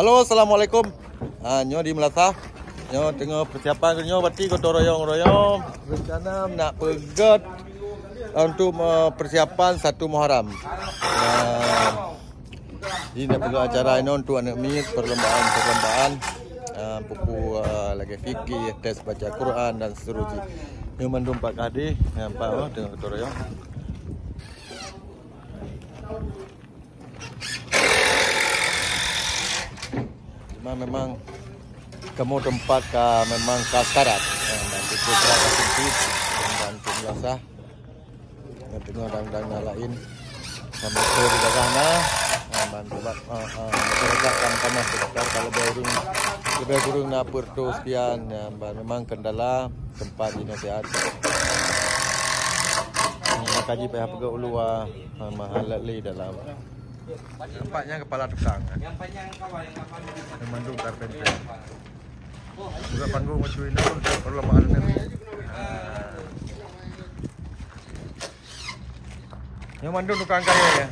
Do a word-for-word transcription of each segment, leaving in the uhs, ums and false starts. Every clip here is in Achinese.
Halo, assalamualaikum. Ha, nyoe di Meulasa. Nyoe teungoh persiapan, nyoe berarti gotong royong-royong. Rencana nak peugöt untuk, eh, persiapan satu Muharram. Nah, jadi nak peugöt acara inoe untuk aneuk miet, perlombaan-perlombaan, eh, buku, eh, lagèe fikih, tes baca Quran dan seterusnya. Nyoe mandum Pak Kadi, nampak, oh, teungoh gotong royong. Cuma memang kamoe teumpat ka memang ka syarat. Ya, dan itu berat sempit dan, dan pun biasa. Yang tengah dan, dan yang lain. Dan betul di daerah na, ya, dan sebab, ah, ah, masyarakat kan panas sekitar kalau lebih kurang, lebih kurang enam puluh sekian, ya, dan memang kendala tempat di nasihat. Maka ji payah peugah ulu, ah, mahal lali dalam. Nampak nyan kepala tukang, eh. Yang panjang kawan, yang kawan. Yang mandum karpenter. Juga panggung macam ini, perlombaan ni. Yang mandum tukang kayu, ya.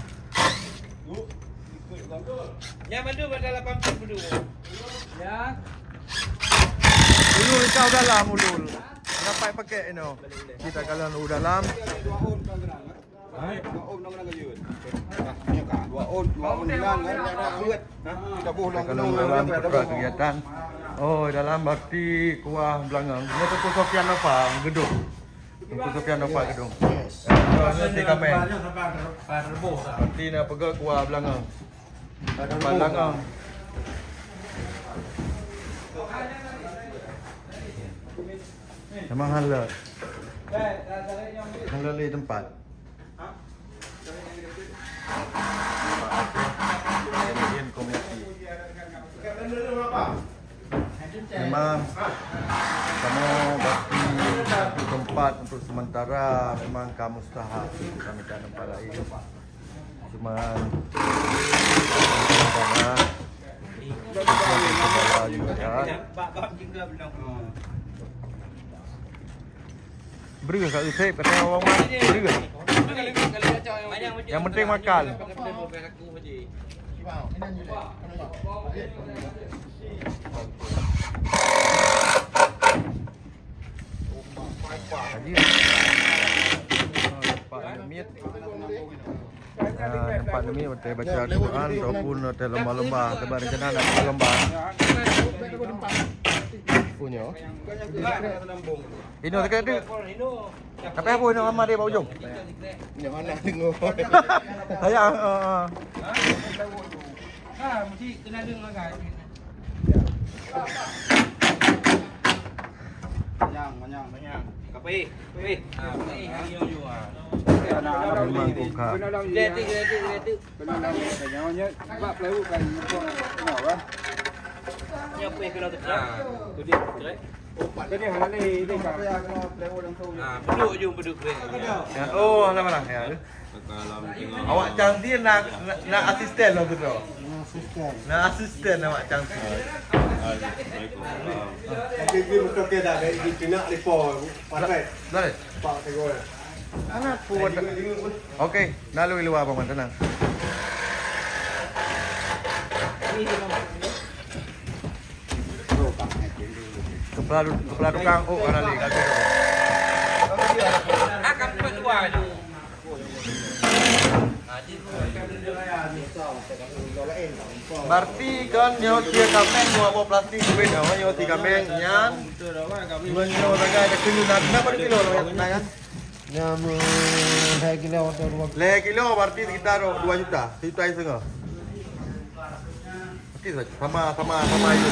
Yang mandum ada lapan puluh dulu. Ya. Ulul kau dalam, ulul. Kenapa pakai ini? Kita kalau dalam. Dua ôn, dua ôn hilang, kan? Dua ôn, dua ôn hilang, kan? Kita boh dalam, dalam, dalam, dalam, dalam kegiatan. Oh, dalam bakti kuah belangong. Ini Teungku Sofian Nova, gedung. Teungku Sofian Nova, gedung. Yes. Ini si Kameng. Bakti nak peugah kuah belangong. Belangong. Memang hala. Hala lé tempat. Memang kamoe bakti satu tempat untuk sementara memang ka mustahak. Kami tak nampak lain. Cuman karena segala juga. Breuh kat Eusep, kata orang mak, breuh. Yang penting makan. Haji. Pak Lemit. Ah, nampak ni, watèe baca Al-Quran ataupun watèe lomba-lomba, sebab rencana nak ada lomba. Punya. Inoe dekat tu. Tapi apa inoe ramai dia bak ujung? Nyoe hana tengok. Saya, ah, ah. Ha, mesti kena dengar kan. Manyang, manyang, manyang. Kapé, kapé. Ha, kapé. Memang kongkak. Gerak tu, gerak tu, gerak tu. Kena lam, kena nyawa nya. Sebab pelayu kan, kena apa? Ni apa yang kena tekan? Ha, tu dia. Gerak. Tadi hal ni, ni kan. Ha, beduk je, beduk. Ya, oh, alah, alah, ya. Awak cang dia nak, nak, nak asisten lah tu. Nak asisten. Nak asisten awak cang dia. Tapi dia betul ke dah dari di China, di Paul. Pakai. Dah, dah. Pak Teguh. Anak kuat. Okey, lalu di luar, Paman, tenang. Kepala, kepala tukang, oh, karena ni, kata dia. Akan buat dua je. Berarti kan nyoe sie kameng dua boh plastik duit, nyoe sie kameng nyan. Nyoe sagai ada kelu, nak, nak berapa kilo, nak, kan? Nyan, eh, lhèe kilo atau dua kilo. Lhèe kilo berarti sekitar dua juta, sejuta setengah. Okey, sama, sama, sama aja.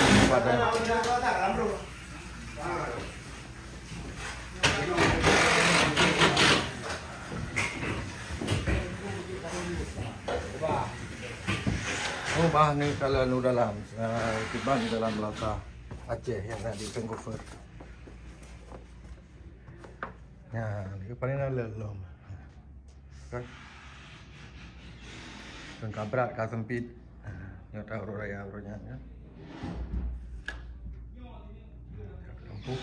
Oh, bah ni kalau nu dalam, ah, tiban dalam Meulasa Aceh yang nak di Vancouver. Nah, ni paling dalam lom. Kan? Kan ka brat, ka sempit. Nyoe tahu raya urut nyan, kan? Tempuh.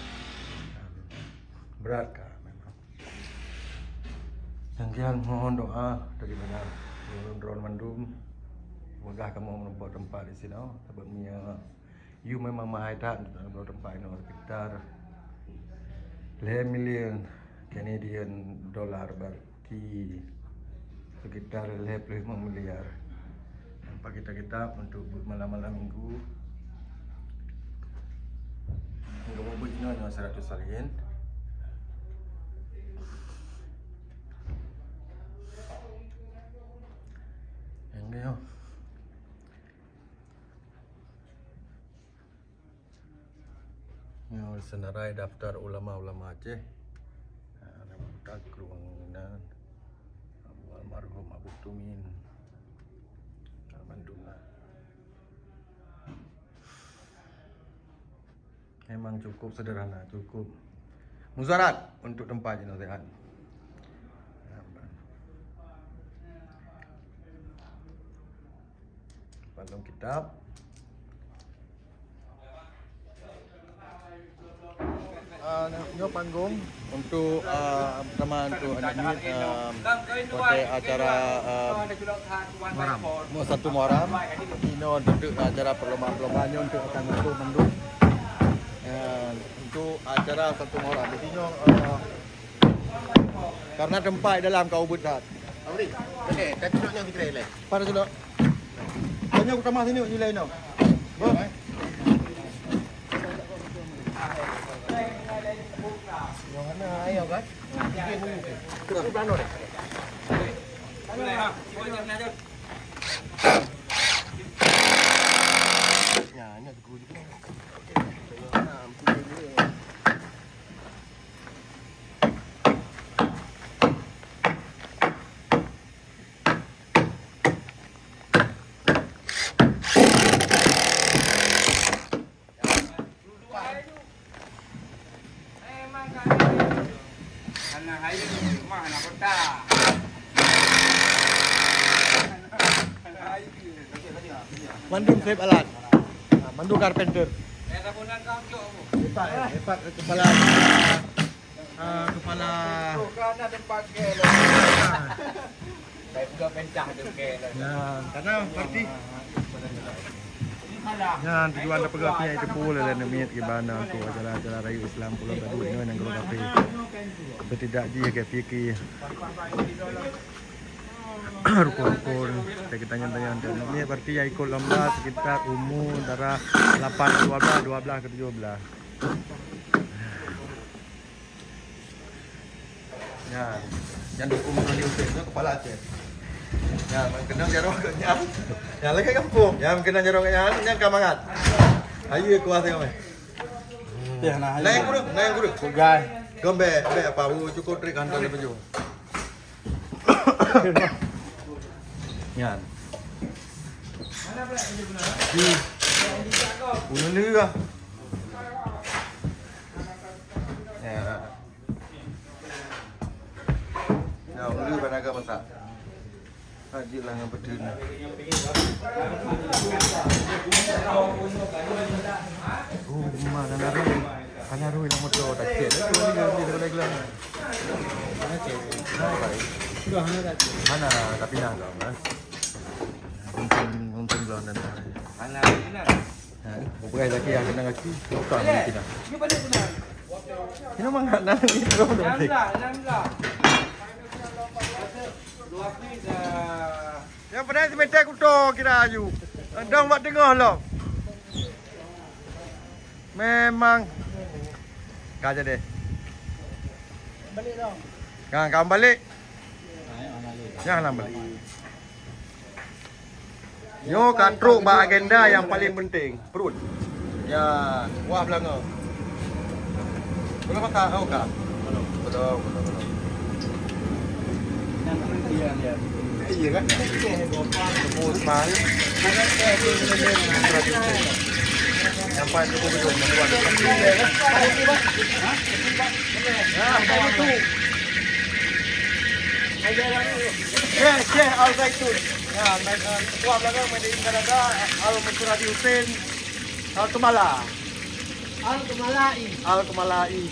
Brat ka memang. Yang kian mohon doa daripada ulôn droen mandum. Peugah kamoe meureumpok teumpat di sinoe, sabab meunyoe yue memang mahai that, meureumpok teumpat inoe sekitar lhèe milion Canadian dollar, berarti sekitar lhèe ploh limong miliar. Nampak kita-kita untuk malam-malam minggu. Minggu minggu inoe nyoe seratus salin. Yang ni, oh. Nyoe seunarai daftar ulama-ulama Aceh. Ha, ada Ustaz Krueng Inan, Abu almarhum Abu Tumin. Alhamdulillah. Memang cukup sederhana, cukup muzarat untuk tempat jenazah. Panggung kitab. Ah, nyoe panggung untuk, ah, pertama untuk aneuk miet, ah, watèe acara, ah, Muharram. Satu Muharram. Inoe untuk acara perlombaan-perlombaan nyoe untuk akan untuk mandum. Ah, untuk acara satu Muharram. Jadi nyoe, ah, karena tempat dalam kau buet that. Amri, okey, ka cunok nyoe kita ilèe. Pada cunok. Tanya aku tamah sini, ilèe inoe. Bang. Yang mana ayo kan? Kita pun plano deh. Ya, ini aku juga. Mandum sép alat. Ha, mandum carpenter. Hebat, eh, hebat kepala. Ah, kepala. Saya juga pencah tu ke. Ya, karena berarti. Ya, tujuan dah peugah pihak itu pula lah namiet ke bana tu acara-acara rayu Islam Pulau Gadung ni yang kalau kafe. Tapi tidak ji ke fikir. Rukun-rukun, kita tanya-tanya. Ni berarti yang ikut lomba sekitar umur antara lapan ke dua belas, dua belas ke tujuh belas. Nyan, nyan dukung Tony Hussein tu kepala Aceh. Nyan, meukeunong jaroe nyan. Nyan lagèe kampung. Nyan meukeunong jaroe nyan, nyan ka mangat. Ayu kuasa kami. Ya, nah, lain guru, lain guru. Pegai. Gombe, be apa? Bu cukup trik hantar dia baju. Nyan. Di. Ulun dia. Ya. Ya, ulun panaga masak. Haji lah ngon beutôi ni. Oh, rumah kan arui. Kan arui lah motor tak cek. Itu ni dia dia kena gelang. Mana cek? Mana tak cek? Mana tak cek? Mana tapi nah kau, ha? Untung, untung gelang dan. Mana arui ni? Ha, bukai lagi yang kena kaki. Bukan lagi kena. Ini mana nak ni? Yang pada semeter kuto kira aju. Dong bak tengah lah. Memang. Ka jadi. Balik dong. Kan kawan balik. Ya, alam balik. Nyoe ka trok bak agenda nyang paleng penting, perut. Ya, wah beulangong. Belum makan? Oh, ka. Belum, belum, belum. Iya kan? Tepung Usman. Sampai tepung gedung. Ya, apa itu? Syekh, Syekh Al Zaitun. Ya, naik, eh, ketua belakang Made in Kanada, Al Mansur Hadi Hussein, Al Kemala. Al Kemala I. Al Kemala I.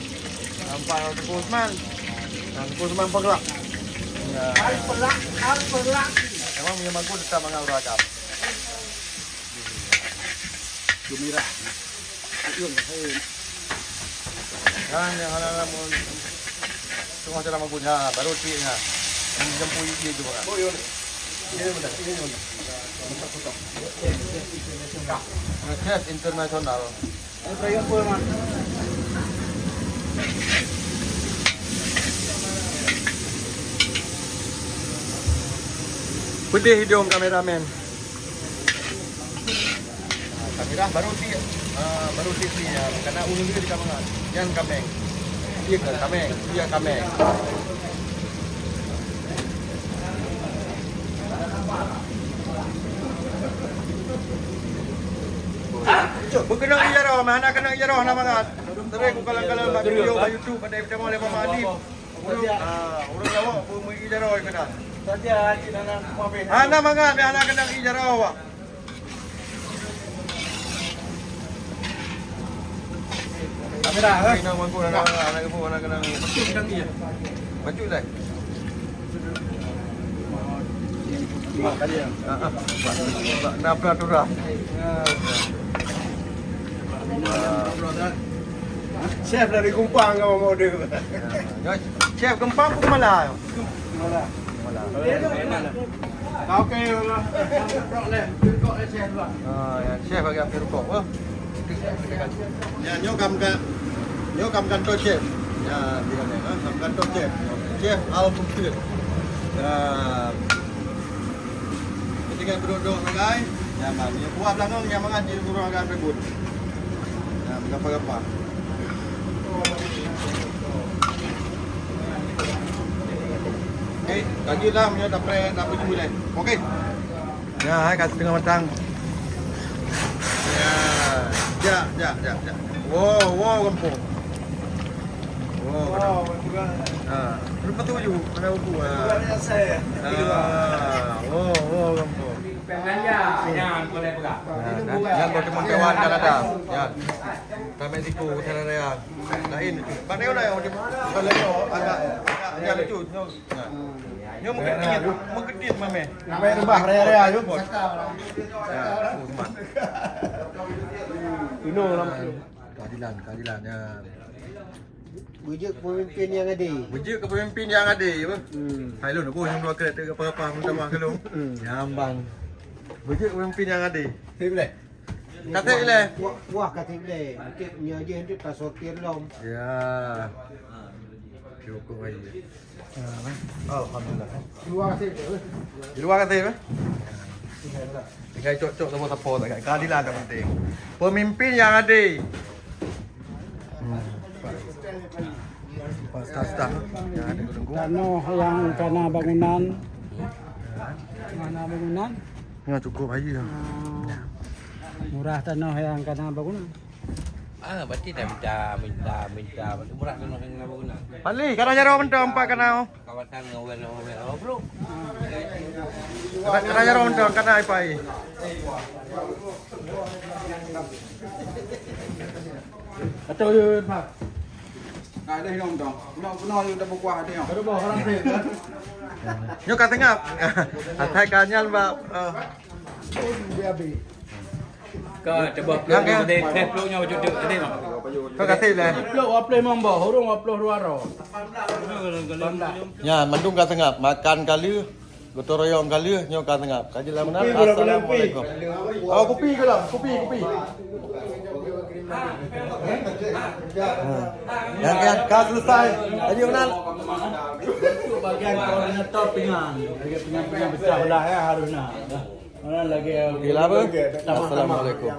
Nampak Al Teuku Usman. Al Teuku Usman peugah. Ya. Al Pelak, Al Pelak I. Emang punya mangkuk tetap mangat uragam. Merah. Uyun, hai. Nah, yang hana-hana mau tengok cara magun. Ha, baru tik, ha. Yang jampu ie tu, ha. Oh, iya. Iya, benar. Iya, benar. Chef internasional. Pedih hidung kameramen. Kamera baru tik, ah, baru tik ni, ya. Karena ulun dia di kamera. Yang kameng. Iya, kameng. Iya, kameng. Beukeunong ie jaroe, meuhana keunong ie jaroe hana mangat. Sering ku kalon-kalon bak video, bak YouTube, pada tengok lé Mama Alim. Ureueng, ah, ureueng Jawa pun meuie jaroe keunan. Hana mangat, meuhana keunong ie jaroe awak. Kamera, eh? Inong mangkuk, anak, anak, anak, anak, anak. Bacut dah. Ah, ah. Nak peraturan. Chef dari Kumpang kau mau dia. Ya, chef Kumpang pun malah. Malah. Malah. Oke, rokok leh, rokok leh, chef lah. Ah, ya, chef bagi api rokok, wah. Ya, nyoe kam ka, nyoe kam kantor chef. Ya, dia ni, ha, kam kantor chef. Chef Al Mukir. Ya. Jadi kan duduk-duduk sebagai. Ya, man. Ya, buah belakang yang mangat jadi guru agak tegut. Ya, berapa-apa. Okey, lagi lah, punya dapat, dapat jumpa lain. Okey. Ya, hai, kat setengah matang. Ya, ya, ya, ya, ya. Wow, wow, gampông. Wow, gampông. Ha, lepas tu ju, mana buku? Ha. Ah, wow, wow, gampông. Nah, nah, yang kau teman kawan Kanada. Ya. Kami siku Kanada. Lain. Pandai orang yang di, kalau agak, agak, agak lucu. Nyoe, nyoe meukeudit, meukeudit mameh. Namanya rubah raya-raya tu. Ya, oh, mat. Inoe lam. Keadilan, keadilan, ya. Beujeuet keu pemimpin nyang adé. Beujeuet keu pemimpin nyang adé, ya, bah? Hmm. Hai lôn, boh nyang dua kali teuka apa-apa minta maaf keu lôn. Hmm. Nyambang. Beujeuet keu pemimpin nyang adé. Boleh. Katek ilèe. Wah, wah, katek ilèe. Mungkin nyoe jih tu tasortir lom. Ya. Cukup aja. Alhamdulillah. Di luar katek tu, eh? Di luar katek, eh? Tinggal cok-cok sama-sama tak, keadilan tak penting. Pemimpin yang adil. Hmm. Pak staf-staf yang ada tunggu. Tanoh nyang kana bangunan. Kana bangunan. Ya, cukup aja. Ah. Murah tanoh nyang kana bangunan. Ah, berarti dah minta, minta, minta. Berarti murah tanoh nyang kana bangunan. Paling, kana jaroe mantong empat kana. Kawasan ngon wen, ngon wen, oh, bro. Kana jaroe mantong kana ipai. Atau, ya, Pak. Nah, dah hilang dong. Hilang penuh, ya, dah berkuah, ada yang. Baru bawa orang sih, kan? Nyoe ka seungab. Asai ka nyan, Pak. Eh. Ka teuboh. Yang, yang. Teh, teh peluk nyoe bacut teh, teh, Mak. Kau kasih lah. Peluk dua puluh lima boh, ureueng dua puluh dua roh. Ya, mandum ka seungab. Makan ka lheueh, gotong royong ka lheueh, nyoe ka seungab. Ka jeulaih meunan. Assalamualaikum. Oh, kupi ke dalam? Kupi, kupi. Ha. Yang, yang ka selesai. Ka jeulaih meunan. Itu bagian koordinator pingan. Lagi pingan-pingan pecah belah ya harusnya. Mana lagi, eh, gila apa? Tambah-tambah. Assalamualaikum.